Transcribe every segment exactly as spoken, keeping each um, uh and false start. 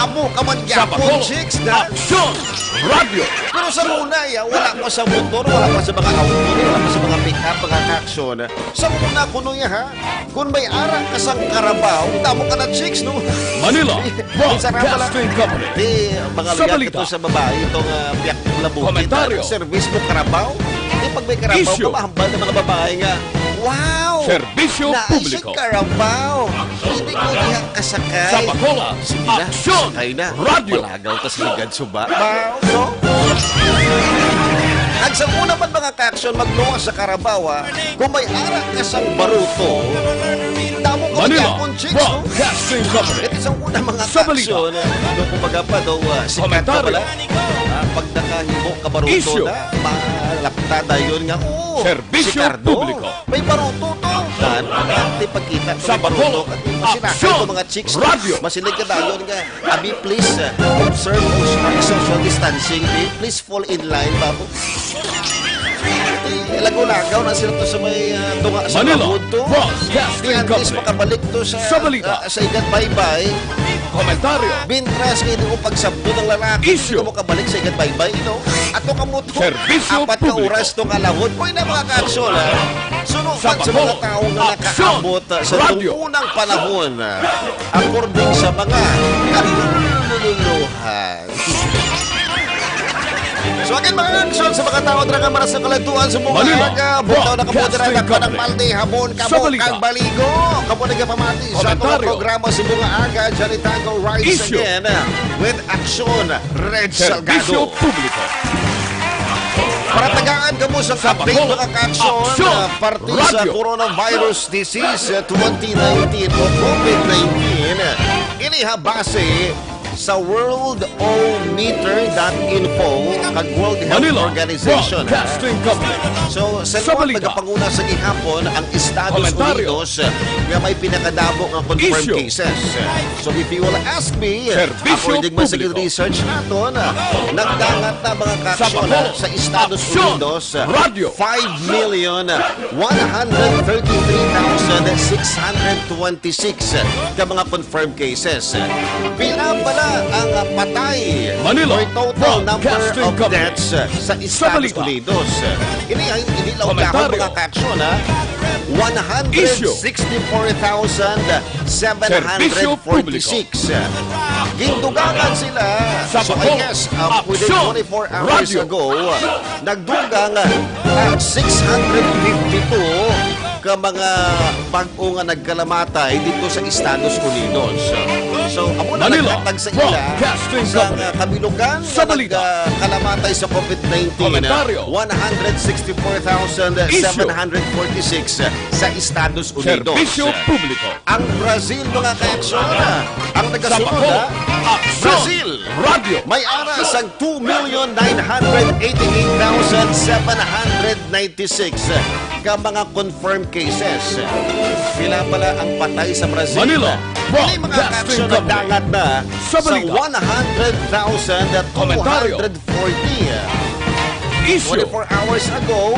Amo ka man gyapon, Bacolod, chicks, na. Aksyon! Radyo! Pero sa una, ya, wala pa sa motor, wala pa sa mga auto, wala pa sa mga pick-up, mga kaaksyon. Sa una, kuno, ya, ha? Kung may ara ka sang karabaw, damo ka na, chicks, no? Manila Minsan na pala, Broadcasting Company. Di, mga Sa lugar balita. Ito sa babae, itong, ah, piyak ng labuti, Komentaryo. Ah, service mo, karabaw. Di, pag may karabaw, Isyu. Kamahambal ng mga babae nga, "Wow! Serbisyo Naay publiko. Siyang karabaw! Pwede ko diha kasakay." Sa Bacolod, Sige na, aksyon! Sakay na. Radyo. Malagaw ta sa higad suba. Wow, no? Ang sa una man, mga kaaksyon, magluwas sa karabaw, ah. Kung may ara ka sang baruto, damo ka Manila magyapon, chicks, no? Broadcasting Company. Ito sa una, mga Sa balita. Kaaksyon, eh, ano, kumbaga pa daw, ah, sikat ka Komentaryo. Pala. Ah, pag nakahimo ka baruto Isyu. Na, malapta dayon nga, "Oh, Serbisyo si Cardo, publiko. May baruto to." Dan, di pagkita Sa sa baruto. Bacolod, At masinakay aksyon. Ko mga chicks, Radyo. Masilig ka dayon nga, "Abi, please, uh, observe, uh, social distancing. Abi, please fall in line, babo." Eh, lagaw-lagaw na sila to sa may, uh, tunga sa Manila, mga buto. Broadcasting Company. At least makabalik to sa, Sa balita. Uh, sa igat baybay. Komentaryo. Bintras nga hindi mo pagsabdo ng lalaki, Isyu. Hindi mo kabalik sa igat baybay, you know? Ato ka mo to. Serbisyo Apat ka publiko. Oras to nga lahod. Pwede na mga kaaksyon, ha? Suno Sa man sa mga Bacolod, tao nga aksyon. Nakaabot, uh, sa Radyo. Itong unang panahon, uh, according sa mga kaluluhan. So again, mga aksyon sa mga tao dira nga maras sa kaladtuan sa mga Manila, aga, bugtaw na kamo dira, Broadcasting Company. Nagpanang maldi, hamon, Sa kamo, balita. Kag baligo. Kamo nagapamati sa atong Komentaryo. Programa sa mga aga, Johnny Tango Rise Isyu. Again, uh, with Aksyon, Red Serbisyo Salgado. Publiko. Para tagaan kamo sa Sa update, Bacolod, mga kaaksyon, Aksyon, uh, parte sa Radyo. Coronavirus disease, uh, twenty nineteen o COVID nineteen. Ini ha base sa world o meter dot info kag World Health Manila, Organization. Broadcasting Company. So, sa Sa liwat balita. Nagapanguna sa gihapon ang Estados Komentaryo. Unidos nga may pinakadamo nga confirmed Isyu. Cases. So, if you will ask me, Serbisyo according man sa publiko. Research naton, nagdangat na mga kaaksyon Sa Bacolod. Sa Estados Aksyon. Unidos, Radyo. Five million one hundred thirty-three thousand six hundred twenty-six ka mga confirmed cases. Pila pala ang patay Manila, or total number Broadcasting of Company. Deaths sa Estados Sa balita. Unidos? Ini ay, hindi lang Komentaryo. Dahon mga kaaksyon, ha? Isyu. One hundred sixty-four thousand seven hundred forty-six. Serbisyo publiko. Gindugangan sila. Sa So, I Bacolod, guess, uh, within Aksyon. Twenty-four hours Radyo. Ago, nagdugang, uh, six hundred fifty-two ka mga bag-o nga nagkalamatay dito sa Estados Unidos. So, amo na Manila, naghatag sa ila Broadcasting sa, Company. Uh, kabilugan Sa nga balita. Nagkalamatay sa COVID nineteen, Komentaryo. One hundred sixty-four thousand seven hundred forty-six Isyu. Sa Estados Unidos. Serbisyo publiko. Ang Brazil, mga kaaksyon, ang nagasunod, Sa Bacolod, ha? Aksyon. Brazil. Radyo. May ara sang two million nine hundred eighty-eight thousand seven hundred ninety-six ka mga confirmed cases. Pila pala ang patay sa Brazil? Manila, Kini mga Broadcasting kaaksyon Company. Nagdangat na Sa sa balita. One hundred thousand two hundred forty. Komentaryo. Isyu. Twenty-four hours ago,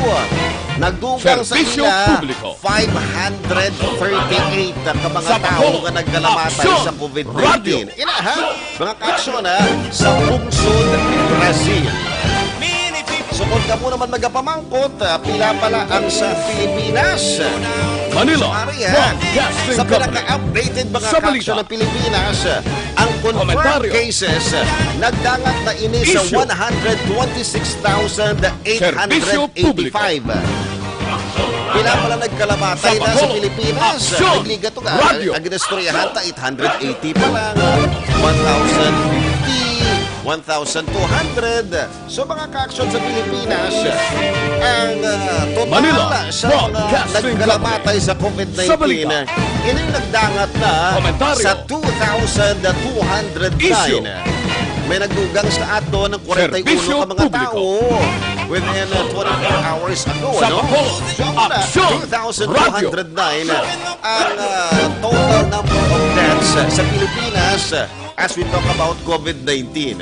nagdugang sa Serbisyo ila publiko. Five hundred thirty-eight ka mga Sa tao Bacolod, nga nagkalamatay Aksyon. Sa COVID nineteen. Radyo. Ina, ha? Mga kaaksyon, ha? Sa pungsod Brazil. So, kung kamo naman magapamangkot, ah, pila pala ang sa Pilipinas? Manila, Sorry, ha? Broadcasting Sa Company. Pinaka-updated mga Sa balita. Kaaksyon ng Pilipinas, ang confirmed Komentaryo. Cases, nagdangat na ini sa Isyu. One hundred twenty-six thousand eight hundred eighty-five. Serbisyo publiko. Pila pala nagkalamatay Sa na sa Bacolod. Pilipinas? Aksyon. Nagliga to ka. Radyo. Ang ginistoryahan ta, eight hundred eighty pa lang. One thousand fifty, one thousand two hundred. So, mga kaaksyon sa Pilipinas, ang, ah, total Manila, sa mga Broadcasting nagkalamatay Company. Sa COVID nineteen, Sa balita. Ining nagdangat na Komentaryo. Sa two thousand two hundred nine. Isyu. May nagdugang sa aton ng forty-one Serbisyo ka mga publiko. Tao within, uh, twenty-four hours ago, Sa ano? Bacolod, So, ako na, Aksyon, two thousand two hundred nine, Radyo. Ang, uh, total number of deaths, uh, sa Pilipinas, uh, as we talk about COVID nineteen.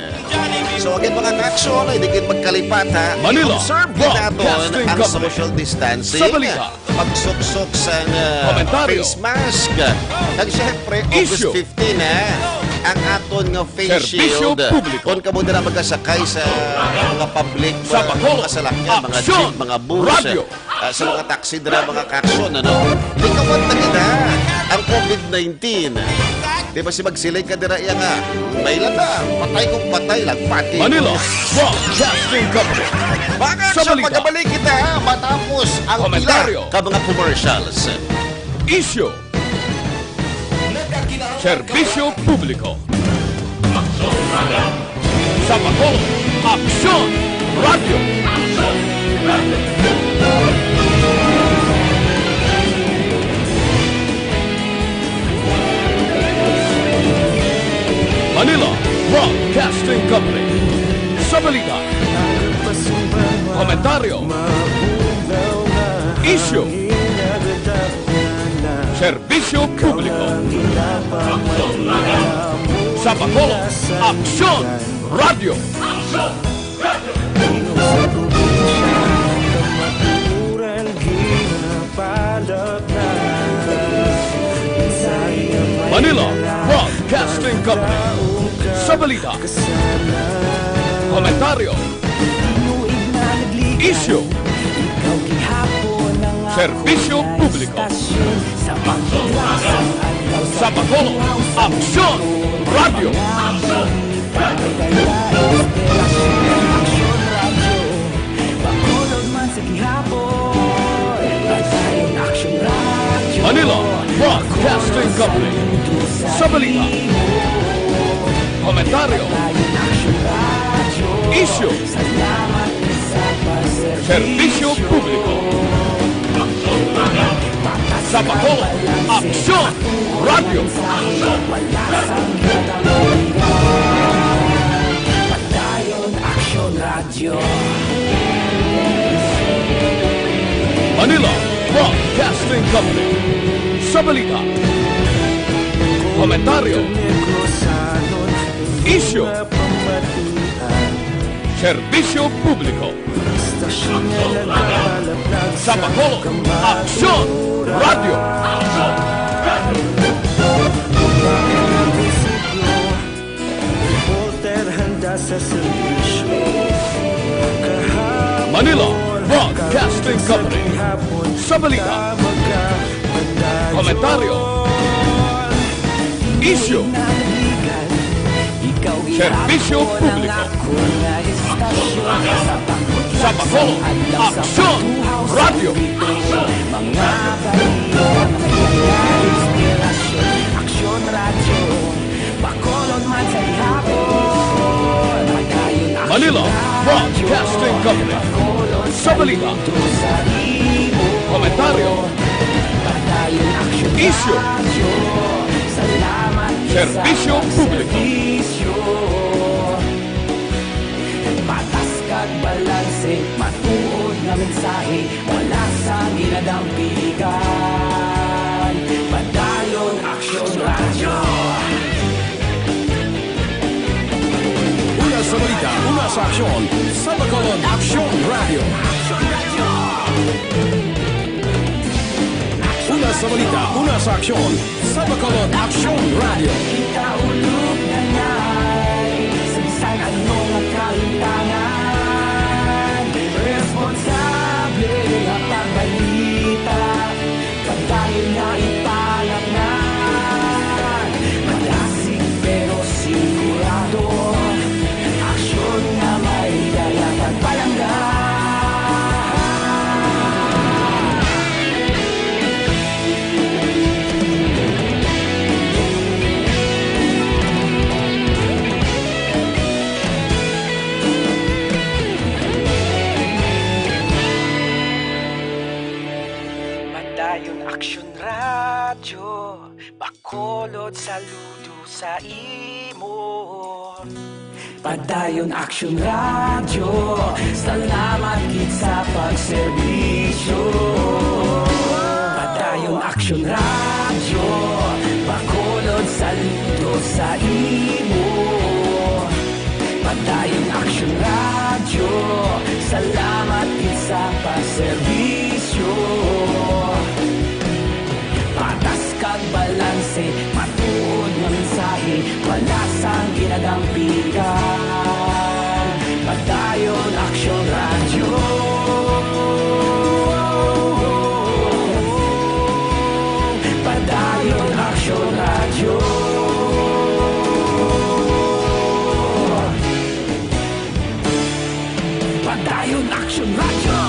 So again, mga kaaksyon, hindi kayo magkalipat, ha? Manila, I-observe din natin Broadcasting ang Company. Social distancing. Sa balita. Pagsuksok sa, uh, Komentaryo. Face mask. Kag syempre, August Isyu. Fifteen, ha? ang aton nga face Serbisyo shield. Publiko. Kung kamo dira magasakay sa mga public, Sa mga, Bacolod, mga salakyan, mga aksyon, jeep, mga bus, radyo. Ah, sa mga taxi dira, mga kaaksyon, ano? Likawat na kita ang covid nineteen. Di ba si magsiling ka dira iya nga, "May lata, patay kong patay lang, pati." Manila Broadcasting Company. Mga kaaksyon, Balita. Pagabalik kita, ha, matapos ang Komentaryo. Pila ka mga commercials. Isyu. Serbisyo publiko. Sa Bacolod, Aksyon Radyo. Manila Broadcasting Company. Sa balita, komentaryo, isyu, serbisyo publiko. Sa Bacolod, Aksyon Radyo. Manila Broadcasting Company. Sa balita, komentaryo, isyu, serbisyo publiko. Sa Bacolod, Aksyon Radyo. Manila Broadcasting Company. Sa balita, komentaryo, isyu, serbisyo publiko. Sa Bacolod, Aksyon Radyo. Manila Broadcasting Company. Sa balita, komentaryo, isyu, serbisyo publiko. Sa Bacolod, Aksyon Radyo. Manila Broadcasting Company. Sa balita, komentaryo, isyu, serbisyo publiko. Sa Bacolod, Aksyon Radyo. Manila Broadcasting Company. Sa balita, komentaryo, isyu, serbisyo publiko. Patas kag balanse, matuod nga mensahe, wala sang ginadampigan. Padayon Aksyon Radyo. Una sa balita, una sa aksyon, sa Bacolod Aksyon Radyo. Una sa balita, una sa aksyon, sa Bacolod Aksyon Radyo. Kita ulog na ngay, sa bisan ano nga kalimtangan, responsable nga pagbalita, pagdayon nga ipalapnan. Madasig pero sigurado, aksyon nga may dala kag palangga. Padayon Aksyon Radyo, Bacolod, saludo sa imo. Padayon Aksyon Radyo, salamat gid sa pagserbisyo. Padayon Aksyon Radyo, Bacolod, saludo sa imo. Padayon Aksyon Radyo, salamat gid sa pagserbisyo. Patas kag balanse, matuod nga mensahe, wala Pigan, Padayon Aksyon Radyo. Padayon Aksyon Radyo. Padayon Aksyon Radyo.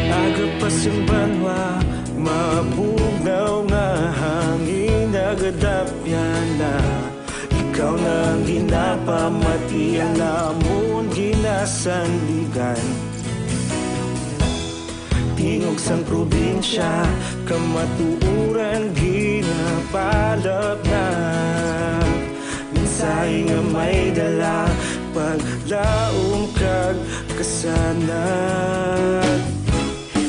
Aga pa sing banwa, mabugnaw nga hangin, nagadapyan na. Ikaw na ang ginapamati, ang amon ginasandigan. Tingog sang probinsya, kamatuoran ginapalapnap. Mensahe nga may dala, paglaom kag kasanag.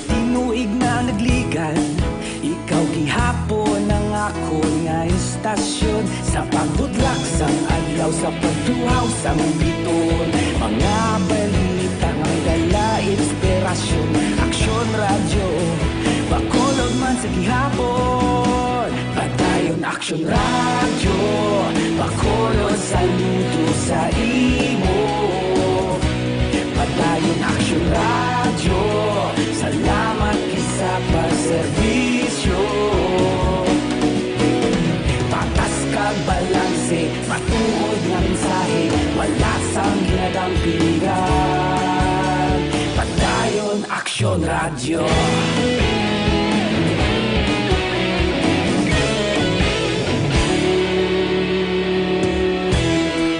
Tinuig na nagligan, ikaw gihapon ang akon nga istasyon. Sa pagbutlak sang adlaw, sa pagtuhaw sang bituon, mga balita nga may dala inspirasyon. Aksyon Radyo, Bacolod man sa gihapon. Padayon Aksyon Radyo, Bacolod, saludo sa imo. Padayon Aksyon Radyo, salamat gid sa pagserbisyo. Patas kag balanse, matuod nga mensahe, wala sang ginadampigan. Padayon Aksyon Radyo.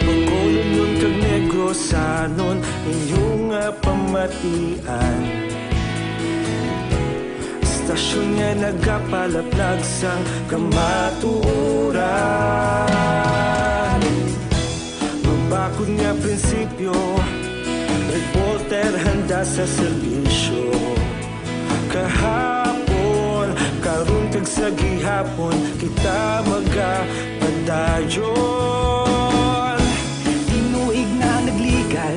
Bacolodnon kag Negrosanon, inyo nga pamatian. Istasyon nga nagapalaplag sang kamatuoran. Mabakod nga prinsipyo, reporter handa sa serbisyo. Kahapon, karon kag sa gihapon, kita magapadayon. Tinuig na nagligan,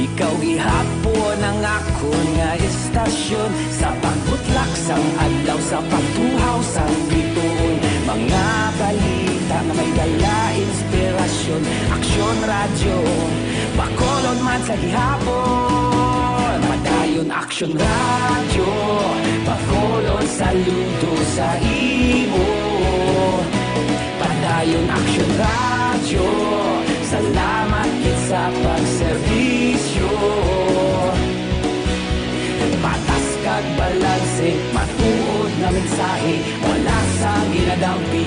ikaw gihapon ang akon nga istasyon. Sa pagbutlak sang adlaw, sa pagtuhaw sang bituon, mga balita nga may dala inspirasyon. Aksyon Radyo, Bacolod man sa gihapon. Padayon Aksyon Radyo, Bacolod, saludo sa imo. Padayon Aksyon Radyo, salamat gid sa pagserbisyo. Patas kag balanse, matuod nga mensahe, wala sang ginadampi.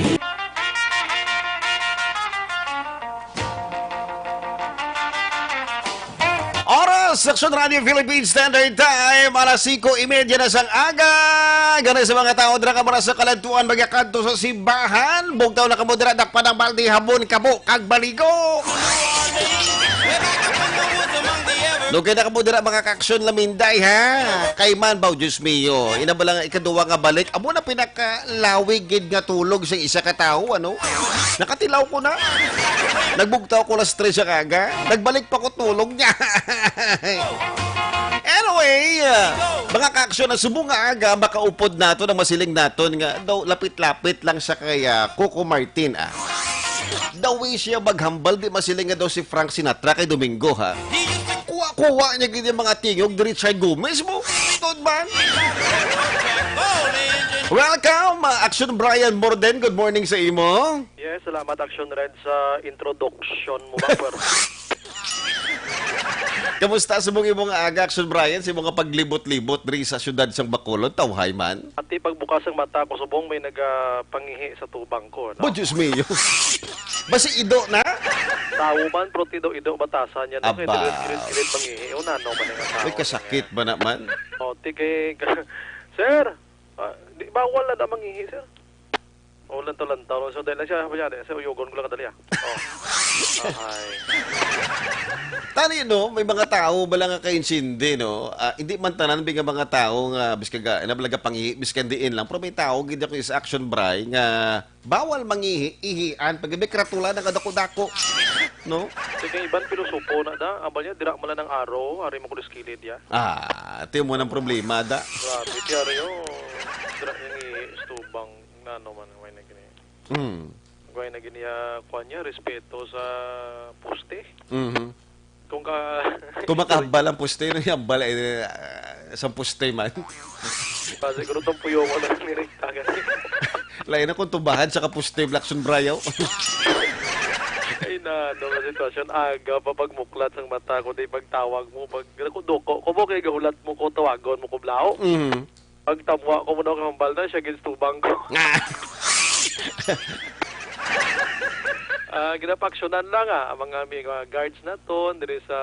Oras, Aksyon Radio Philippine Standard Time, alas singko y media na sang aga. Gani sa mga tao dira nga mura sa kaladtuan, magakadto sa simbahan, bugtaw na kamo dira, dakpa ang balde, habon kamo, kag maligo. Dugay na kamo dira, mga ka-Aksyon Laminday, ha? Kay man, baw, Diyos mio, ina ba lang ikaduwa nga balik? Amo na pinakalawig gid nga tulog sa isa ka tawo, ano? Nakatilaw ko na. Nagbugtaw ko alas tres sa aga. Nagbalik pa ko tulog niya. Anyway, uh, mga ka-Aksyon, na subong nga aga, makaupod naton ang masiling naton nga daw lapit-lapit lang sa kay, ah, Coco Martin, ah. Daw way siya maghambal, di masiling nga daw si Frank Sinatra kay Domingo, ha? Kuha-kuha niya gid yung mga tingog ni Richard Gomez mo. Tuod man. Welcome, uh, Action Brian Morden. Good morning sa imo. Yes, salamat, Action Red, sa introduction mo, Bapper. Kamusta sa mong imong aga, Action Brian, sa imong paglibot-libot diri sa siyudad sang Bacolod, tawhay man? Ati, pagbukas ang mata ko, subong may nagapangihi sa tubang ko, no? Bo, Diyos mio. Basi ido na? Tawo man, pero tido-ido batasan yan. Aba. Kaya tinuod kilid-kilid mangihi. O, nano man ang asawa Uy, kasakit niya. Ba naman? O, ti kay, sir, ah, di, bawal na na mangihi, sir. O, lantaw-lantaw lang. So, dahil lang siya, sabi niya, "Sa uyugon ko lang kadali, ah." Oh. Ahay. Tani, no, may mga tao bala nga kaintindi, no? Ah, hindi man tanan bi nga mga tao nga biskag ah, nabalaga pangihi biskan diin lang, pero may tao gid ako sa action bray nga bawal mangihi ihian pag may karatula na kadako-dako, no? Sige, iban pilosopo na da. Aba niya, dira man lang ang araw, ari mo ko diskilid, ya. Ah, ito yung munang problema da. Grabe, tiyario. Dira yung ihi, stubang, na ano man, may na gini. Mm. Kung ay naging niya, kuwan niya, respeto sa poste. Mhm. Kung ka... Kung makahambal ang poste, no, hambal, eh, ah, sa poste man. Pa, siguro itong puyo mo na nirekta ka. Lain na kung tubahan sa kaposte, Blackson Brayaw. Ay na, ano nga sitwasyon, aga pa pagmuklat sang mata ko, di pagtawag mo, pag duko, ko mo kay gahulat mo ko, tawagon mo ko, blaw. Mhm. Pagtamwa ko mo na kambal na, siya gid tubang ko. Ah, ginapaaksyonan lang, ah, ang mga, mga guards naton diri sa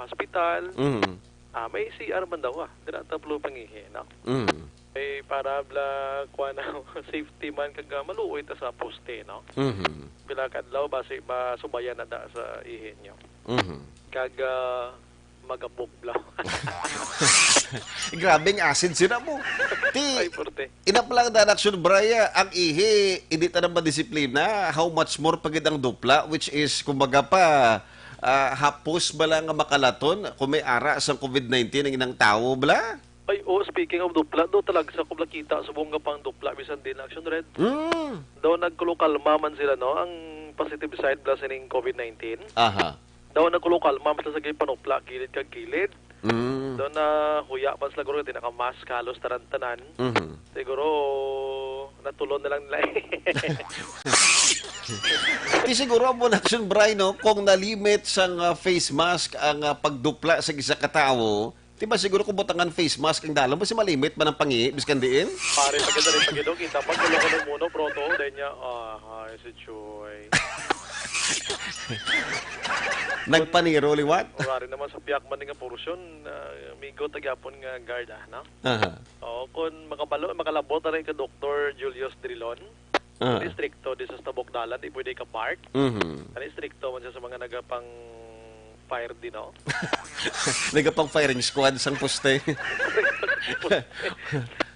hospital. Mm. Ah, may C R man daw, ah. Dira ta pulo pangihi, no? Mm. Ay, para bla, kuha na, safety man, kag, ah, maluoy ta sa poste, no? Mm-hmm. Pila ka adlaw, basi ba subayan na da sa ihi nyo. Mm-hmm. Kag, ah, magabog bla. Grabe ang acid sila mo. Ti, Ay, purte. Inap lang na action, Bray, ah, ang ihi, hindi ta na madisiplina. How much more pa gid ang dupla, which is, kumbaga pa, ah, hapos ba lang nga makalaton kung may ara sang covid nineteen ang inang tawo, bla? Ay, oh, speaking of dupla, do talagsa ko bla kita subong nga pang dupla bisan din action red. Mm. Daw nagkulukalma man sila, no, ang positive side bla sining covid nineteen. Aha. Daw nagkulukalma man sila sa ginpanupla kilid kag kilid. Mm. Daw na huya man sila guro, di naka-mask halos tanan-tanan. Mhm. Siguro natulon na lang nila. Di siguro ang action, Bray, no, kung nalimit sang ah, face mask ang ah, pagdupla sa isa ka tawo, di ba siguro kung butangan face mask ang dalan, basi malimit man ang pangihi biskan diin? Pare, pagkita rin pagkita, kita pag gulo ko ng muno, proto, dahil niya, ah, ay, si Choi. Nagpaniro liwat? Wala rin naman sa piyak man nga portion, ah, amigo, tagyapon nga guard, ah, no? Aha. Oo, kung makabalo, makalabot na rin ka Doktor Julius Drilon, Ah. Distrikto di sa Tabok Dalan, di pwede ka park. Mhm. Ano, istrikto man siya sa mga nagapang fire din, no? Nagapang firing squad sang poste.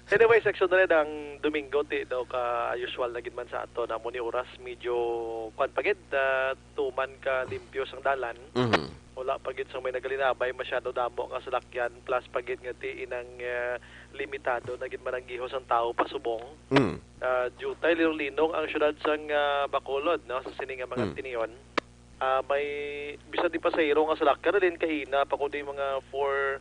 Anyway, section na rin ang Domingo, ti daw ka usual na gid man sa ato na mo ni oras, medyo kwan pa gid, ah, tuman ka limpyo sang dalan. Mhm. Wala pa gid sang may nagalinabay masyado damo nga salakyan, plus pa gid nga ti inang, ah, limitado na gid man ang gihos ang tawo pasubong. Mm. Ah, diutay linong-linong ang syudad sang, ah, Bacolod, no, sa sini nga mga Mm. tinion. Ah, may bisan di pasahero nga salakyan na din kaina pa kundi mga four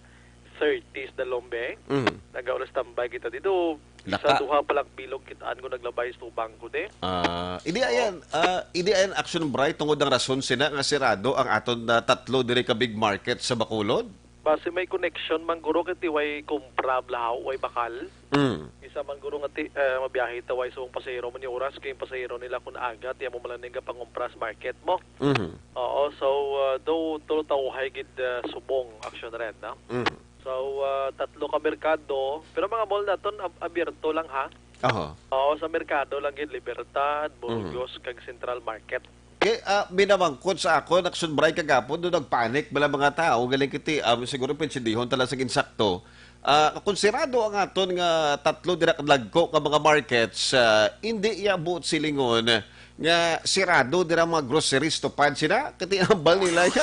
thirties na lombe. Mm. Nagaula standby kita dito. Isa Laka. duha pa lang bilog kitaan ko naglabay sa tubang ko, de. Ah, idi Oo. ayan, ah, idi ayan action, Bray, tungod ang rason sina nga sirado ang aton na tatlo diri ka big market sa Bacolod? Basi may connection man guro kay ti way kumpra blahaw, way bakal. Mm. Isa man guro nga ti, eh, mabiyahe ta way subong pasahero man yung oras kay yung pasahero nila kun aga ti amo man lang nga pangumpra sa market mo. Mhm. Oo, so uh, do tulo tawhay gid uh, subong action red, no? Mhm. So uh, tatlo ka merkado, pero mga mall naton ab- abierto lang ha. Aha. Oo, sa merkado lang gid Libertad, Burgos, kag Central Market. Kay ah, binamangkot sa akon, action bray kagapon, do nagpanic bala mga tao, galing kiti, um, siguro pwede sindihon tala sa ginsakto. Ah, kung sirado ang aton nga tatlo dira kadlagko ka mga markets, ah, hindi iya buot silingon nga sirado dira mga groceries tupad sila. Kati ang bal nila ya.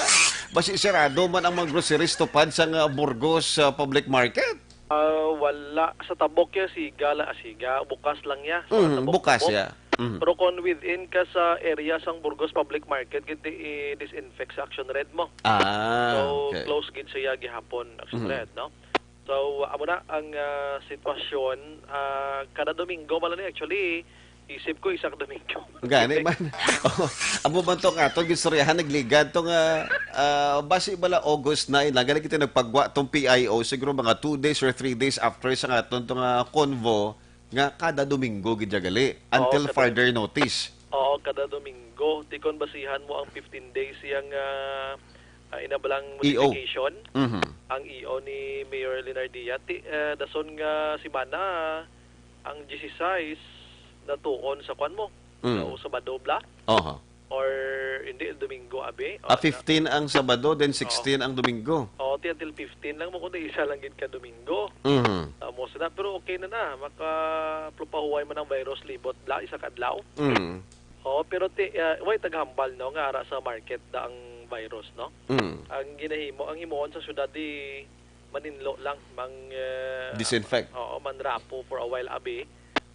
Basi sirado man ang mga groceries tupad sa nga Burgos ah, Public Market. Ah, wala. Sa tabok ya, siga la, ah, siga. Bukas lang ya. Sa Mm, tabok, bukas tabok. ya. Mm. Pero kung within ka sa area sang Burgos Public Market, gid i-disinfect sa Action Red mo. Ah, So, okay. close gid siya gihapon, Action Mm. Red, no? So, amo na ang ah, sitwasyon. Ah, kada Domingo, man lang ni, actually, isip ko, isa ka Domingo. Gani man. Oh, amo man to nga, to gistoryahan, nagligad to nga, ah, basi bala August nine lang, gani kita nagpagwa tong P I O, siguro mga two days or three days after sa nga aton to nga convo, nga kada Domingo gid ya gali, Oo, until kada further notice. Oo, kada Domingo. Ti kon basihan mo ang fifteen days yang ah, ah, inabalang E O. modification, Mhm. ang E O ni Mayor Lenardia, ti, eh, dason nga semana, ang dieciséis, natuon sa kwan mo. Mm. O Sabado bla? Oho. Or, hindi, Domingo, abi? O, Ah, na- fifteen ang Sabado, then Oo. sixteen ang Domingo. Oo, ti until fifteen lang mo, kundi isa lang gid ka Domingo. Mhm. Ah, mo sila, pero okay na na, makapahuway man ang virus libot bla, isa ka adlaw. Mhm. Oo, pero ti, ah, way taghambal, no, nga ara sa market da ang virus, no? Mhm. Ang ginahimo, ang himuon sa syudad di maninlo lang, mang, eh, Disinfect. Oo, manrapo for a while, abi.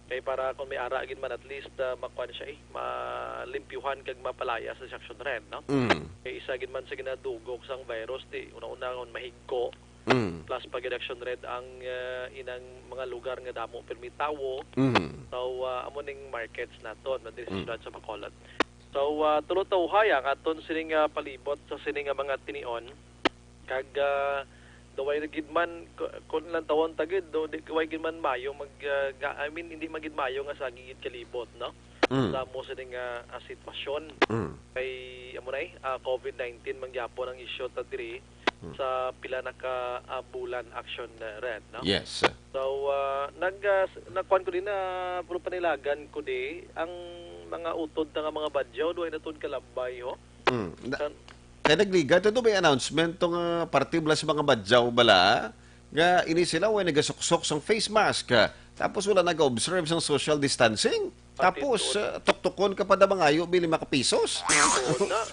Kay para kung may ara gid man, at least, ah, makuan siya, eh, malimpyuhan kag mapalaya sa section red, no? Mm. Kay isa gid man sa ginadugok sang virus, ti una-una kon mahigko, Mm. plus pa gid section red ang, ah, inang mga lugar nga damo pirmi tawo. Mm. So, ah, amo ning markets naton, no, diri sa Mm. syudad sa Bacolod. So, ah, tulo ta uhay ang aton sining, ah, palibot sa sini nga mga tinion. Kag, ah, daw way gid man, ku-, kun lantawon ta gid, do, di, way gid man mayo mag, ah, ga-, I mean, hindi man gid mayo nga sagi gid kalibot, no? Mm. Sa mo sini nga, ah, sitwasyon. Mm. Kay, amo na eh, ah, covid nineteen man gyapon ang isyu ta diri Mm. sa pila na ka, ah, bulan action, ah, red, no? Yes. So, ah, nag, ah, s-, nakuan ko din na, pero panilagan ko di, ang mga utod ta nga mga badyaw, do ay natod kalabay, ho? Mm. Na, Kan- Kay nagligat ito, may announcement to nga parte bala sa mga badyaw bala nga ini sila way nagasuksok sang face mask, ah, tapos wala nag-observe sang social distancing. Tapos, Pati ah, tuktukon ka pa da mangayo bili makapisos. Oo na. Ah,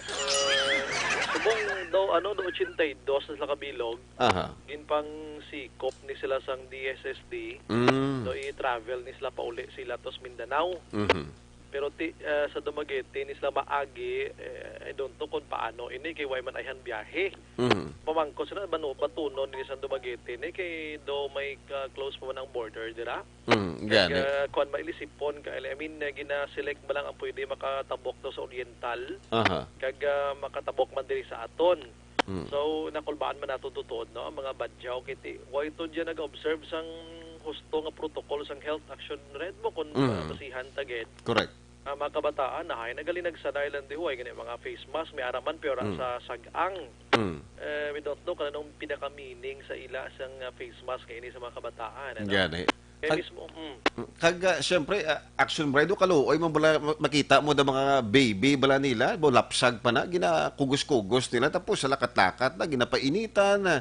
subong daw, ano, do ochenta y dos na sila kabilog. Aha. Ginpangsikop ni sila sang D S S D. Mm. So, i-travel ni sila pauli sila tos Mindanao. Mhm. Pero ti, ah, sa Dumaguete ni sila maagi, eh, I don't know kung paano ini kay way man ayhan biyahe. Mhm. Pamangkot sila, banu-, batunon ni sa Dumaguete ni kay do may ka-close pa man ang border dira. Mm, Kag, gani. ah, kuwan, mailisipon ka, I mean, ah, gina-select ba lang ang pwede makatabok daw sa Oriental? Aha. Kag, ah, makatabok man diri sa aton. Mm. So, nakulbaan man nato tutuod, no, ang mga badyaw, kay ti, way to dyan nag-observe sang husto nga protocol sang health action red mo kung, Mm. ah, basihan ta gid. Correct. Ang mga kabataan, nahay, nagalinagsanay lang di, way gani mga face mask, may araman, pero Mm. sa sag-ang. Mm. Eh, we don't know kung anong pinaka-meaning sa ila sang, ah, face mask kay ini sa mga kabataan, ano? Gani. Kaya Kag-, mismo, mm. Mm, kag, ah, siyempre, ah, Action Bride, o kaluoy man bala, ma-, makita mo da mga baby bala nila, bo, lapsag pa na, ginakugos-kugos nila, tapos sa lakat-lakat na, ginapainitan na.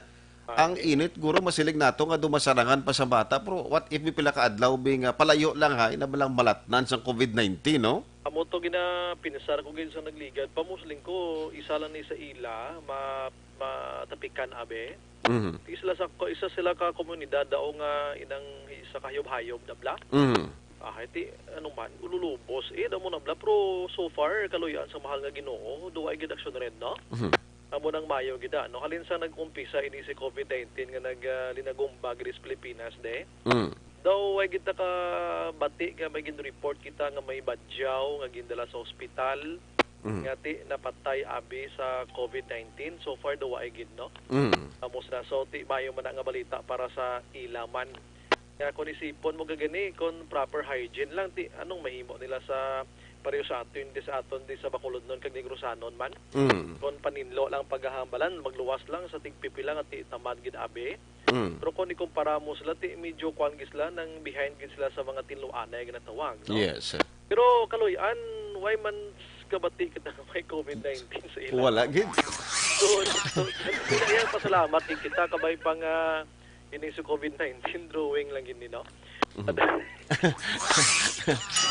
Ah, Ang eh. init, guro, masiling nato nga dumasarangan pa sa bata, pero what if may pila ka adlaw, bi nga palayo lang, hay, na balang malatnan sang covid nineteen, no? Amo to ginapinsar ko gid sa nagligad pa, musling ko, isa lang ni sa ila, ma-, matapikan, abi. Mhm. Ti sila sa, isa sila ka komunidad daw nga inang isa ka hayop-hayop na bla. Mhm. Ah, ti, ano man, ululubos. Eh, daw mo na bla, pero so far, kaluyan sa mahal nga Ginoo, do ay gid action red, no? Mhm. Amo nang mayo gid, ah, no? Halin sa nag-umpisa ini si covid nineteen nga nag, ah, linagumba gid sa Pilipinas, de. Mm. Daw, way gid ta ka bati nga may gin-report kita nga may badyaw nga gindala sa ospital, Mm. nga ti napatay abi sa covid nineteen. So far, daw, way gid, no? Mm. Amo sila. So, ti mayo man na nga balita para sa ila man. Nga kung isipon mo gagani, kung proper hygiene lang, ti anong mahimo nila sa pareho sa aton, di sa aton, di sa Bacolodnon kag Negrosanon man? Mm. Kung paninlo lang paghahambalan, magluwas lang sa tigpipila nga ti tamad gid abi. Mm. Pero kung ikumpara mo sila, ti, medyo kuwan gid sila, nang behind gid sila sa mga tinluanay nga natawag, no? Yes. Pero, Kaloy-an, why man kabati kita nga may covid nineteen sa ila? Wala gid. So, so, so, kaya pasalamat gid kita, kabay pa nga ini sa covid nineteen, drawing lang gid ni, no? Mhm.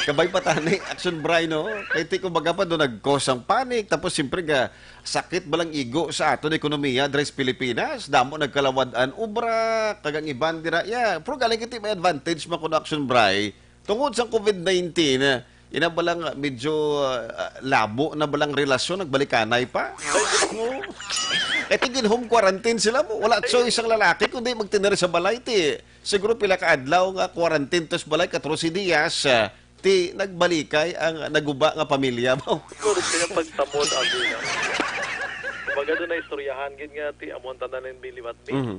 Kabay pa tani, Action Bri, no? Kay ti, kumbaga pa, do nag-cause ang panic, tapos siyempre ga, sakit ba lang igo sa aton ekonomiya diri sa Pilipinas? Damo nagkalawad-an obra, kag ang iban dira, yeah. Pero galing kiti may advantage man kuno, Action Bri. Tungod sa covid nineteen, eh, ina ba lang medyo, ah, labo na ba lang relasyon, nagbalikanay pa? Oo. Kay ti gin-home quarantine sila mo. Wala choice ang lalaki kundi magtinir sa balay, ti. Siguro pila ka adlaw nga quarantine tos balay, katorse dias, ah, ti nagbalikay ang naguba nga pamilya mo. Siguro pinapagtamod ang ina. Kumbaga, doon na istoryahan gid nga ti amon tanan ng biliwat ni. Mhm.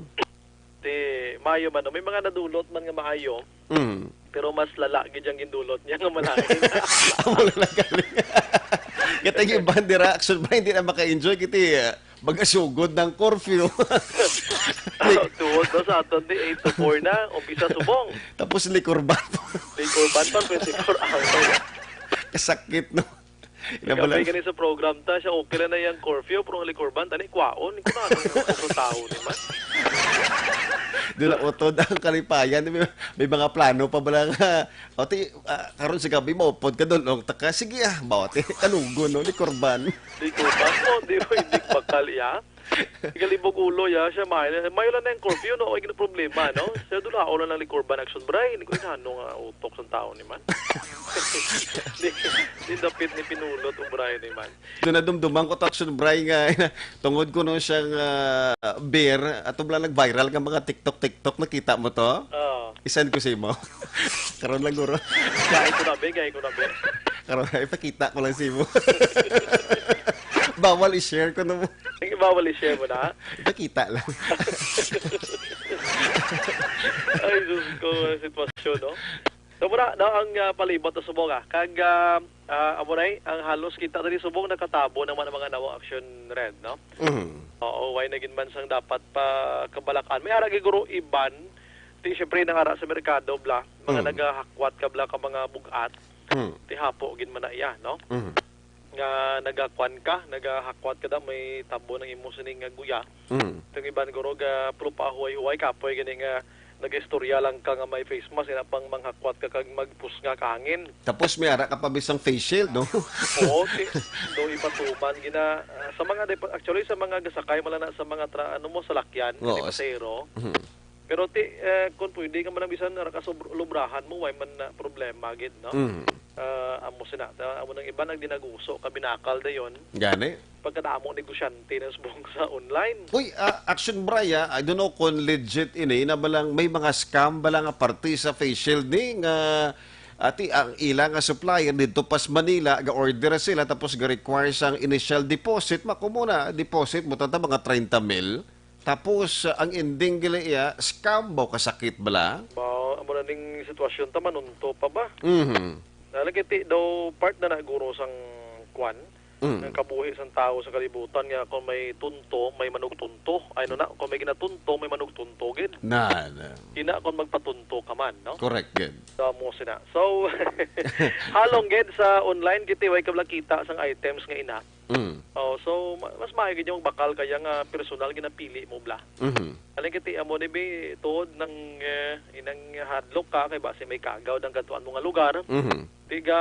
Ti mayo man, no? May mga nadulot man nga maayo, Mhm. pero mas lala gid ang gindulot niya nga malain. Amo na lang galing. Kaya yung iban dira, Action Bri, hindi na maka-enjoy. Kiti, ah, Magasugod ng curfew. Tuod na sa aton di eight to four na, umpisa subong. Tapos liquor ban po. Liquor ban pa, twenty-four hours. Kasakit, no? Ina Kaya bala. May gani sa program ta, siya okay lang na yung curfew, pero ang liquor ban, tani, kwaon. Ikaw na, ano yung mga tao ni man? Doon na utod ang kalipayan. May, may mga plano pa bala nga. O, ti, ah, karon sa gabi, maupod ka doon. O, taka, sige ah, bawat eh, kalugo, no? Liquor ban. Liquor ban mo, di mo hindi bakal, ya. Galibog ulo, ya. Siya, may, may lang na yung curfew, no? Ay, problema, no? Siya, doon na, ako lang ng liquor ban, action, bray. Hindi ko inano nga utok sa tao ni man. Di, di dapit ni pinulot, o bray ni man. Doon na dumduman ko, action, bray, nga, tungod ko nung siyang ah, beer, ato bala nag-viral nga mga TikTok, TikTok, nakita mo to? Oo. I-send ko sa imo. Karon lang, guro. Gay ko na, be, gay ko na, be. Karon, ipakita ko lang sa imo. Bawal i-share ko na mo. Sige, bawal i-share mo na. Ipakita lang. Ay, Diyos ko, ang sitwasyon, no? So, muna, no, ang ah, palibot na subong, ah. Kag, ah, ah, amo na eh, ang halos kita diri subong nakatabo naman ang mga nawang action red, no? Mhm. Oo, way na gid man sang dapat pa kabalakan. May ara gid guro iban, ti siyempre nang ara sa merkado, bla, mga Mm. nagahakwat ka, bla, ka mga bugat, Mm. ti hapo gid man na iya, no? Mm. Nga nagakuan ka, nagahakwat ka da, may tabo ng imo sining nga guya. Mm. Itong iban guro ga, pero pahuway-huway, kapoy gani nga nag-istorya lang ka nga may face mask, ina pang manghakwat ka kag magpusnga ka hangin. Tapos may ara ka pa bisang face shield, no? Oo, ti, do ipatuman gina, ah, sa mga depa-, actually, sa mga gasakay, mala na sa mga tra-, ano mo, salakyan, Oo, s-, pasahero. Mhm. Pero ti, eh, kung pwede ka man lang bisan ara ka sa lub-, lubrahan mo, way man na problema gid, no? Mhm. Ah, amo sina, ta-, amo nang iba nagdinaguso, kabinakal dayon. Gani? Pagkadamo negosyante na subong sa online. Uy, ah, Action Bray, ah, I don't know kung legit ini, na balang may mga scam bala nga parte sa face shield ni nga, ati, ang ila nga supplier dito pas Manila, ga-order sila, tapos ga-require sang initial deposit, makumuna, deposit mo tata mga treinta mil. Tapos, ah, ang ending gila iya, scam ba o kasakit bala? Ba, amo na ning sitwasyon ta, manunto pa ba? Mhm. Nalagay ti daw part na na guro sang kwan, Mm. ang kabuhi sang tawo sa kalibutan nga kung may tunto, may manugtunto. Ay, no na, kung may ginatunto, may manugtunto gid. Na, na. Ina kung magpatunto ka man, no? Correct gid. So, amo sina. So, halong gid sa online, kiti, way ka bala kita sang items nga ina. Mm. Oh, so, ma-, mas maayo gid yung bakal kaya nga personal ginapili mo bla. Mhm. Aling kiti amo ni bi tuod nang, eh, inang hadlok ka kay basi may kagaw dang katuan mo nga lugar. Mhm. Tiga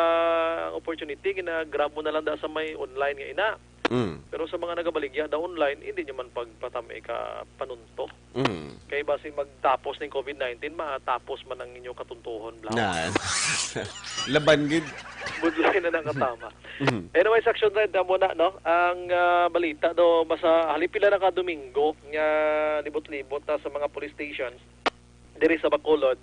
ang opportunity gina-grab mo na lang da sa may online nga ina. Mm. Pero sa mga nagabaligya da online, hindi nyo man pagpatami ka panunto. Mm. Kay basi magtapos ning covid nineteen, matapos man ang inyo katuntuhon, bla. Na. Laban gid. Budlay na nakatama. Mhm. Anyway, sa Action Red, amo na, no? Ang, ah, balita do, basta halipila na ka Domingo nga libot-libot na sa mga police stations diri sa Bacolod,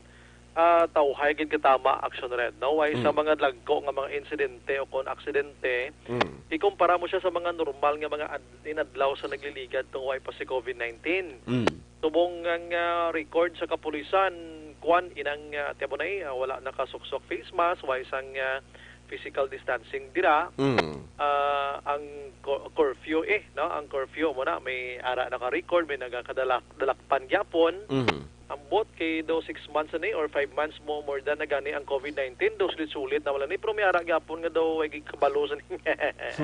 ah, tawhay gid katama, Action Red, no? Way sa Mm. mga dagko nga mga insidente o kon aksidente, Mm. ikumpara mo siya sa mga normal nga mga ad-, inadlaw sa nagliligad tong way pa si covid nineteen. Mm. Subong ang, ah, record sa kapulisan, kwan, inang, ah, tiyan mo na eh, ah, wala nakasuksok face mask, way sang, ah, physical distancing dira. Mm. Ah, ang cu-, curfew eh, no? Ang curfew mo na, may ara naka-record, may nagakadalak-, dalakpan gyapon. Mm. Ambot kay daw six months na ni or five months mo, more than na gani ang covid nineteen, daw sulit-sulit na wala ni, pero may ara gyapon nga daw ay kabalo sa ni.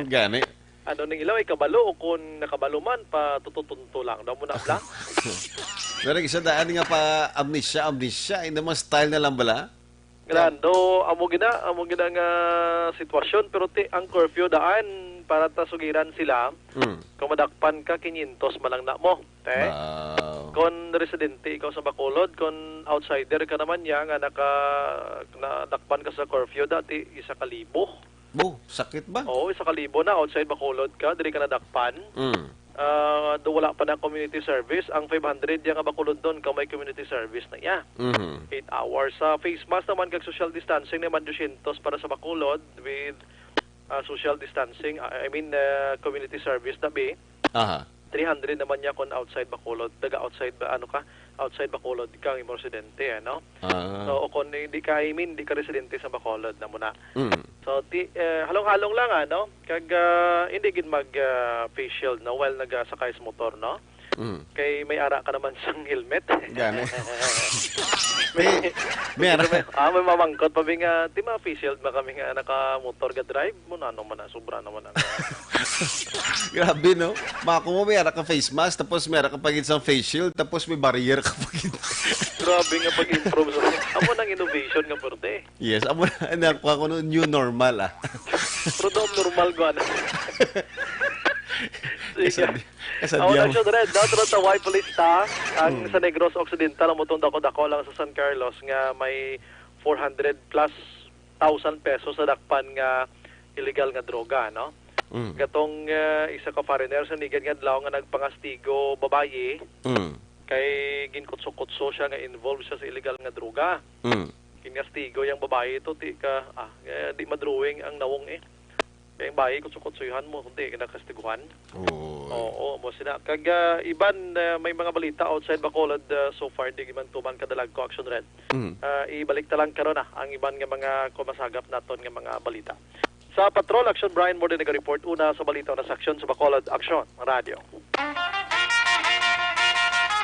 Gani. Ano ning ilaw, ay kabalo o kung nakabalo man, patututunto lang. Daw mo na, bla? Pero isa daan nga pa amnesia, amnesia, hindi mo style na lang bala? Grando, amo gina, amo gina nga sitwasyon, pero ti, ang curfew daan, para ta sugiran sila, Mm. kung madakpan ka, kinyentos man lang na mo. Te? Wow. Kung residente ikaw sa Bacolod, kung outsider ka naman niya, nga naka, nadakpan ka sa curfew, dati isa ka libo. Bo, sakit ba? Oo, isa ka libo na, outside Bacolod ka, diri ka nadakpan. Mm. Ah, do wala pa na community service. Ang five hundred niya nga Bacolod doon, ka may community service na iya. Mhm. Eight hours. Sa face mask naman, kag social distancing naman, dosyentos para sa Bacolod with, ah, social distancing. Ah, I mean, ah, community service na, be. Aha. Three hundred naman niya kung outside Bacolod. Taga outside ba, ano ka? Outside Bacolod ka, ang imo residente, ano? Ah. So, o kung hindi ka, I mean, hindi ka residente sa Bacolod na muna. Mm. So, ti, eh, halong-halong lang, ano? Kag, ah, hindi gid mag, ah, face shield, no? While nagasakay sa motor, no? Mm. Kay may ara ka naman sang helmet. Gani. May, may ara. May, ah, may mamangkot pa, bi nga, "Ti ma-face shield ba kami nga naka-motor ga drive mo? Na, ano man na, sobra naman na." Grabe, no? Mako mo, may ara ka face mask, tapos may ara ka pa gid sang face shield, tapos may barrier ka pa gid. Grabe nga pag-improve sa, amo nang innovation nga pwerte. Yes, amo na, na, kuha ko no, new normal, ah. Pero daw normal ko, ano? Sige. Kasad-, kasadya mo. Action Red, daw, tro sa Y Police ta, ang Mm. sa Negros Occidental, ang mutong dako-dako lang sa San Carlos, nga may four hundred plus thousand pesos sa dakpan nga illegal nga droga, no? Mm. Gatong, ah, isa ka foreigner sa nigan nga adlaw nga nagpangastigo babayi, Mm. kay ginkutso-kutso siya nga involved siya sa illegal nga droga. Mm. Ginkastigo yang babayi to, ti ka, ah, eh, di madrawing ang nawong, eh. Kay ang bayi, kutso-kutsuyhan mo, kundi kinakastiguhan. Oo. Oo, mo sina. Kag, ah, iban, ah, may mga balita outside Bacolod, ah, so far, di man tuman kadalagko, Action Red. Mm. Ah, ibalik ta lang karon na ang iban nga mga kumasagap naton nga mga balita. Sa Patrol, Action Brian Morde nag-report una sa balita na sa Action sa Bacolod, Action Radio.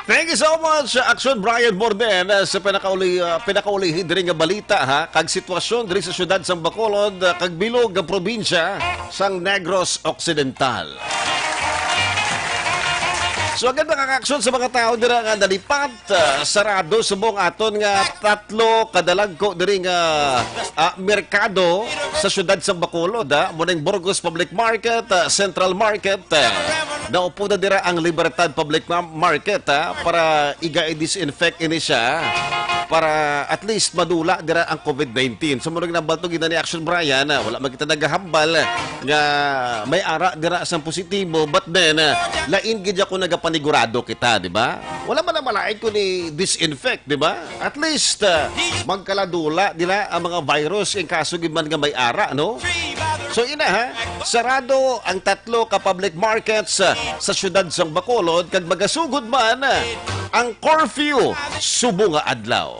Thank you so much, Action Brian Morde, uh, sa pinakauli, uh, pinakaulihi diri nga balita, ha, kag sitwasyon diri sa siyudad sang Bacolod, uh, kag bilog nga probinsya sang Negros Occidental. So, agad, mga ka-aksyon, sa mga tawo dira nga nalipat, uh, sarado subong aton nga tatlo kadalagko diri nga, ah, merkado sa siyudad sang Bacolod, ah. Mao ning Burgos Public Market, ah, Central Market, ah, naupo na dira ang Libertad Public Ma-, Market, ah, para iga-disinfect ini siya, para at least madula dira ang COVID nineteen. So, mao ning nabal to gid ni Action Brian, ah, wala man kita nagahambal nga may ara dira sang positibo, but then, ah, lain gid ako nagapanigurado kita, di ba? Wala man na malain ko ni disinfect, di ba? At least, ah, magkaladula dira ang mga virus in kaso gid man nga may ara, no? So, ina, ha, sarado ang tatlo ka public markets, ah, sa siyudad sang Bacolod, kag magasugod man, ah, ang curfew subong nga adlaw.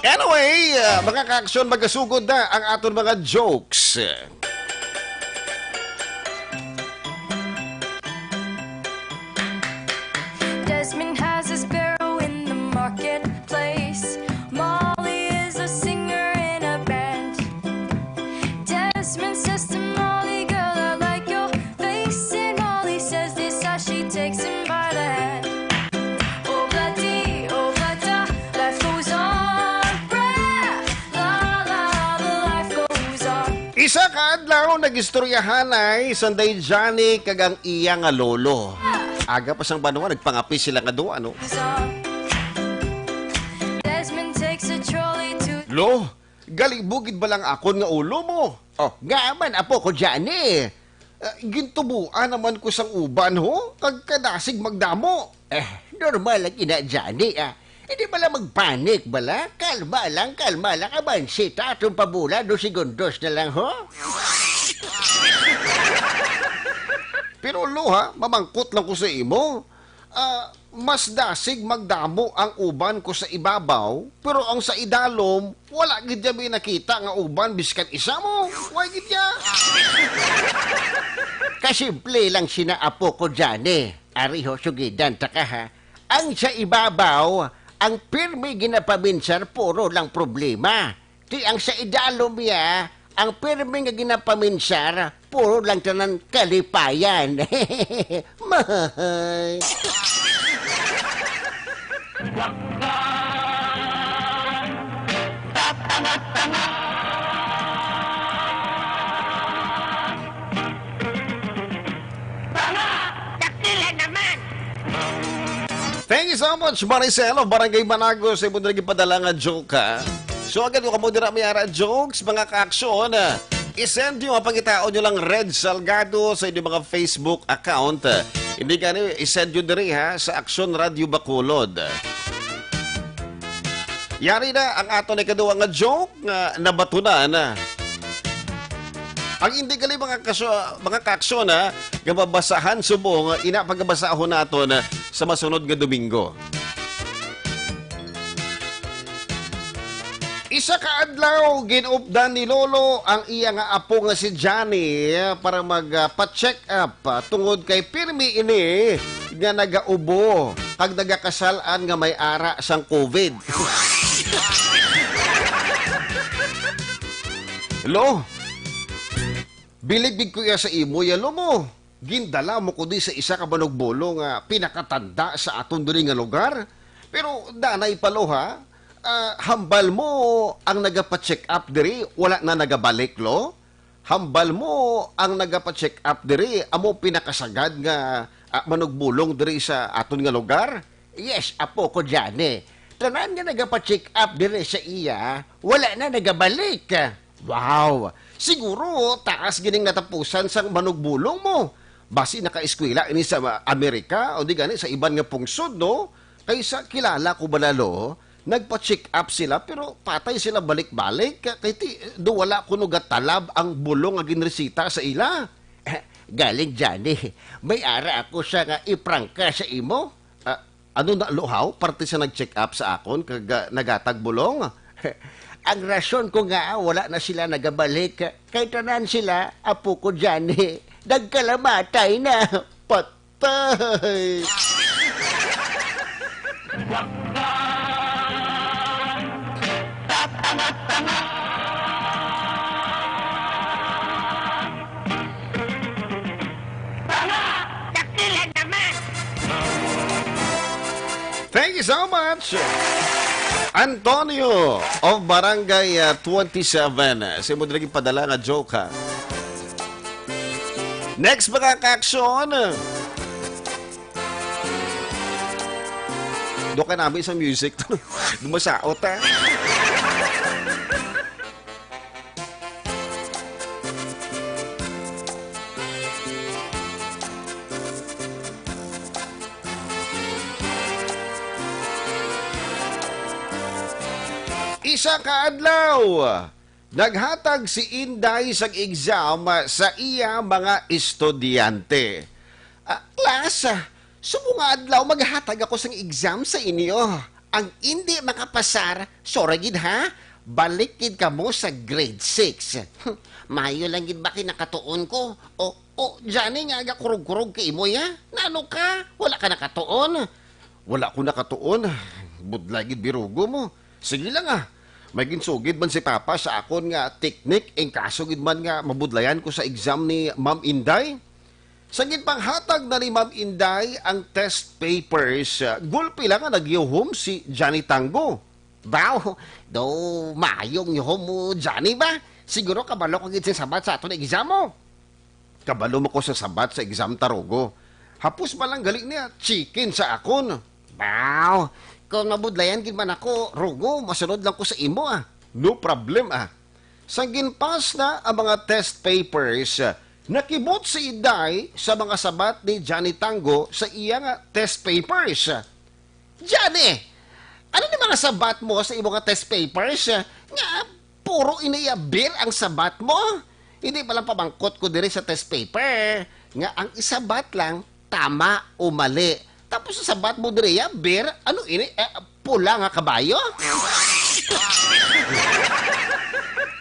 Anyway, ah, mga ka-aksyon, magasugod na ang aton mga jokes. Desmond has a sparrow in the marketplace. Molly is a singer in a band. Desmond says to Molly, "Girl, I like your face." And Molly says this as she takes him by the hand. Oh, bloody, oh, bloody, life goes on. Brah, la, la, the life goes on. Isa ka adlaw, nagistoryahanay Sanday Johnny kag ang iya nga lolo. Aga pa sang banwa, nagpangape sila nga duha, no? Desmond takes a trolley to Lo, galibog gid ba lang akon nga ulo mo? Oh, nga man, apo ko, Johnny. Ah, gintubuan naman ko sang uban, ho? Kag kadasig magdamo. Eh, normal lang ina, Johnny, ah. Hindi bala magpanik bala. Kalma lang, kalma lang. Abansi ta, atong pabulan, dos segundos na lang, ho? Pero, lo, ha, mamangkot lang ko sa imo. Ah, mas dasig magdamo ang uban ko sa ibabaw, pero ang sa idalom, wala gid niya may nakita nga uban biskan isa mo. Why gid niya? Kasimple lang sina, apo ko, Johnny. Ari ho, sugidan ta ka, ha. Ang sa ibabaw, ang pirmi ginapaminsar, puro lang problema. Ti ang sa idalom niya, ang pirmi nga ginapaminsar, puro lang tanan kalipayan. Mahay. Thank you so much, Maricel of Barangay Manago, sa imo diri gipadala nga joke, ha. So, agad ko kamo dira may ara jokes, mga ka-aksyon. I-send nyo ang pangitaon nyo lang Red Salgado sa inyong mga Facebook account. Hindi gani, i-send nyo diri, ha, sa Aksyon Radio Bacolod. Yari na ang aton ikaduha nga joke nga nabatunan. Ang hindi gali mga kaso-, mga kaaksyon, ha, nga mabasahan subong, ina pagabasahon naton sa masunod nga Domingo. Sa kaadlaw, ginupdan ni Lolo ang iya nga apo nga si Johnny para mag, ah, pa-check up, ah, tungod kay pirmi ini nga nagaubo kag nagakasal-an nga may ara sang covid. Lo, bilib gid ko iya sa imo, ya, Lo, mo. Gindala mo ko di sa isa ka manugbulong nga pinakatanda sa aton diri nga lugar. Pero danay pa, Lo, ha? Ah, hambal mo ang nagapa-check up diri, wala na nagabalik, Lo? Hambal mo ang nagapa-check up diri, amo pinakasagad nga, ah, manugbulong diri sa aton nga lugar? Yes, apo ko, Johnny. Tanan nga nagapa-check up diri sa iya, wala na nagabalik. Wow! Siguro taas gining natapusan sang manugbulong mo. Basi nakaeskwela ini sa Amerika o di gani sa iban nga pungsod, no? Kay sa kilala ko bala, Lo, nagpa-check up sila pero patay sila balik-balik. Kay ti, do wala kuno gatalab ang bulong nga ginresita sa ila. Galing, Johnny, may ara ako sa nga iprangka sa imo. Ah, ano na, Lo, haw? Parte sa nag-check up sa akon kag, ah, nagatag bulong? Ang rason ko nga wala na sila nagabalik, kay tanan sila, apo ko, Johnny, nagkalamatay na. Patay! Tanga! Dakila naman! Thank you so much, Antonio of Barangay, uh, twenty-seven. Sa imo lagi padala nga joke, ha? Next, mga ka-aksyon. Do ka namin sa music. Dumasaot, ha? Isa ka adlaw, naghatag si Inday sang exam sa iya mga estudyante. Ah, class, subong nga adlaw maghatag ako sang exam sa inyo. Ang indi makapasar, sorry gid ha, balik gid kamo sa grade six. Maayo lang gid ba kay nakatuon ko? O, o, Johnny, nga aga kurog-kurog ka imo, ya? Nano ka? Wala ka nakatuon? Wala ko nakatuon. Budlay gid birugo mo. Sige lang, ah. May ginsugid man si Papa sa akon nga teknik, in kaso gid man nga mabudlayan ko sa exam ni Ma'am Inday. Sa ginpanghatag na ni Ma'am Inday ang test papers, ah, gulpi lang nga nagyuhom si Johnny Tango. Daw, daw maayong yuhom mo, Johnny, ba? Siguro kabalo ka gid sa sabat sa aton exam mo. Kabalo mo ko sa sabat sa exam ta, Rugo. Hapos man lang gali niya, chicken sa akon. Baw, kung mabudlayan gid man ako, Rugo, masunod lang ko sa imo, ah. No problem, ah. Sang ginpas na ang mga test papers, nakibot si Inday sa mga sabat ni Johnny Tango sa iya nga test papers. Johnny, ano ni mga sabat mo sa imo nga test papers? Nga puro ini ya beer ang sabat mo? Hindi pa lang pamangkot ko diri sa test paper nga ang isabat lang tama o mali. Tapos ang sabat mo diri ya beer, ano ini? Eh, pula nga kabayo?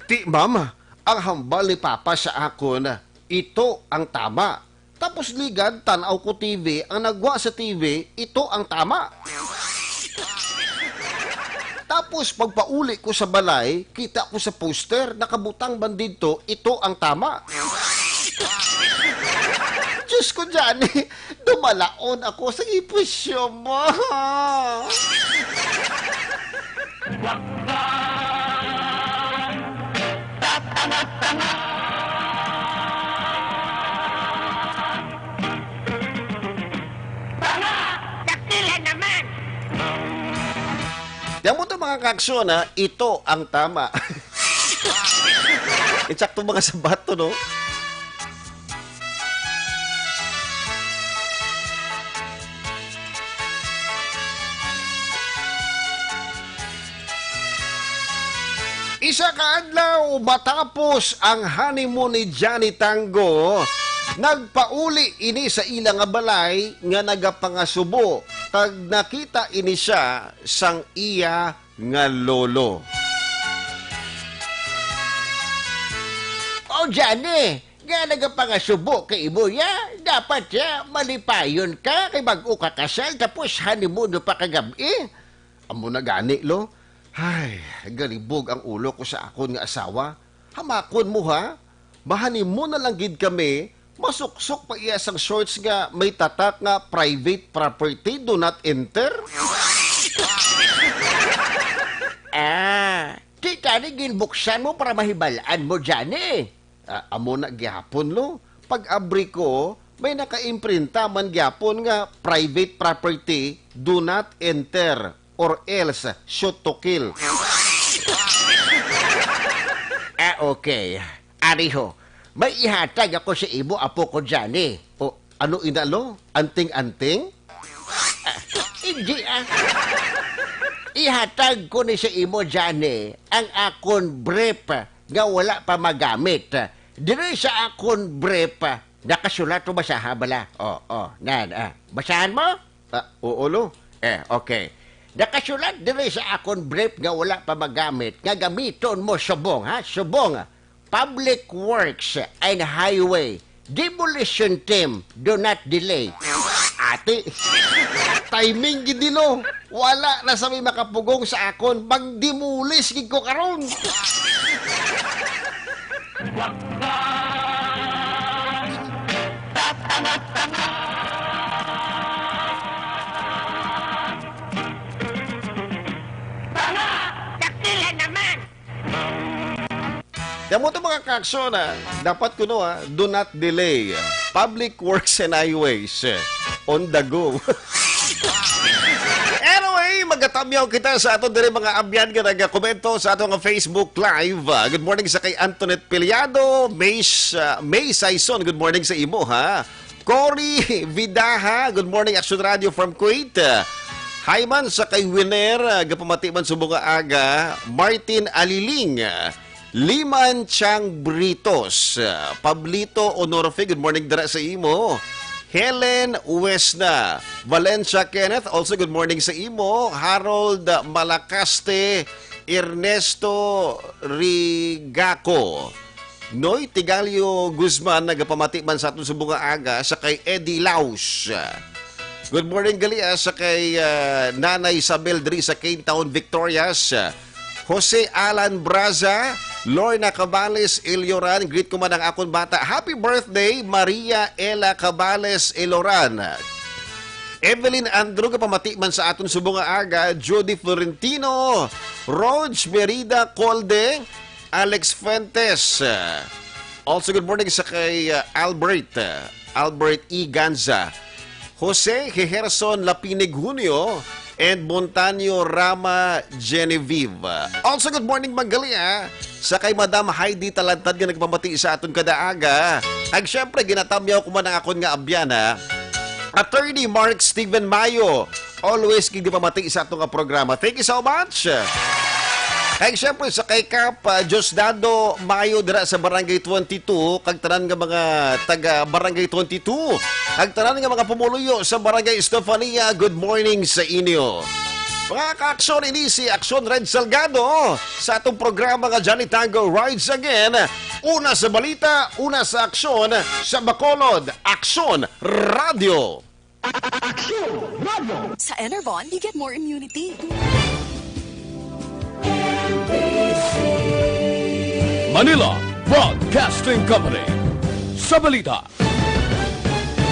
Ti, ma'am, ang hambal ni Papa sa akon, ito ang tama. Tapos ligad, tan-aw ko T V, ang nagwa sa T V, ito ang tama. Tapos pagpauli ko sa balay, kita ko sa poster, nakabutang man didto, ito ang tama. Diyos ko, Johnny, dumalaon ako sa ipusyo mo. Tanga! Dakila naman! Yan mo to, mga kaaksyon, ha? Ito ang tama. Insakto mga sabat to, no? Isa ka adlaw matapos ang honeymoon ni Johnny Tango, nagpauli ini sa ila nga balay nga nagapangasubo, kag nakita ini sia sang iya nga lolo. O Johnny, nga nagapangasubo kay imo ya, dapat ya malipayon ka kay bag-o ka kasal tapos honeymoon pa kagab-i. Amo na gani, lo. Ay, galibog ang ulo ko sa akon nga asawa. Hamakon mo, ha? Mahanimon na lang gid kami, masuksok pa iya sang shorts nga may tatak nga private property, do not enter. Ah, di tani ginbuksan mo para mahibal-an mo, Johnny? Ah, amo na gyapon, lo. Pag-abri ko, may nakaimprenta man gyapon nga private property, do not enter or else shoot to kill. Ah, okay. Ari ho, may ihatag ako sa imo, apo ko, Johnny. O, ano ina, lo? Anting-anting? Ah, hindi, ah. Ihatag ko ni sa imo, Johnny, ang akon brief nga wala pa magamit. Diri sa akon brief, nakasulat o basaha bala. Oh, oh, nan, ah. Basahan mo? Ah, oo, lo. Eh, okay. Nakasulat diri sa akon brief nga wala pa magamit nga gamiton mo subong, ha? Subong. Public Works and Highway. Demolition team, do not delay. Ati, timing gid, lo. Wala na sa may makapugong sa akon. Magdimulis gid ko karon. Tanga! Dakila naman! Kamo to, mga kaaksyon, ah. Dapat kuno, ah, do not delay. Public Works and Highways, eh, on the go. Anyway, magatamyaw kita sa aton diri mga abyan nga nagakomento sa aton nga Facebook Live. Ah, good morning sa kay Antoinette Piliado, May, ah, May Saison. Good morning sa imo, ha. Cory Vidaha, good morning, Action Radio from Kuwait. Hi man sa kay Winer, ah, gapamati man subong nga aga. Martin Aliling, ah, Liman Chang Britos, ah, Pablito Onorfe, good morning dira sa imo. Helen Wesna, Valencia Kenneth, also good morning sa imo. Harold Malacaste, Ernesto Rigaco. Noy Tigalio Guzman, nagapamati man sa aton subong nga aga sa kay Eddie Laus. Good morning gali, ah, sa kay, ah, Nanay Isabel diri sa Cane Town, Victorias. Jose Alan Braza, Lorna Cabales Ilioran, greet ko man ang akon bata. Happy birthday, Maria Ella Cabales Ilioran. Evelyn Andrew, gapamati man sa aton subong nga aga. Judy Florentino, Rog Merida Colde, Alex Fuentes. Also, good morning sa kay, uh, Albert, uh, Albert E. Ganza, Jose Hejerson Lapinig Junio, and Montaño Rama Genevieve. Also, good morning, Magalia, sa kay Madam Heidi Talantad nga nagpamati sa aton kada aga. Kag syempre, ginatamyaw ko man ang akon nga abyan, ha. Attorney Mark Steven Mayo, always gid pamati sa ato nga programa. Thank you so much. Kag syempre sa kay Kap, ah, Diosdado Mayo dira sa Barangay twenty-two, kag tanan nga mga taga Barangay twenty-two, kag tanan nga mga pumuluyo sa Barangay Estefania, good morning sa inyo. Mga ka-aksyon, ini si Aksyon Red Salgado sa atong programa nga Johnny Tango Rides Again. Una sa balita, una sa aksyon, sa Bacolod, Aksyon Radio. Aksyon Radio. Sa Enervon, you get more immunity. Manila Broadcasting Company. Sa balita.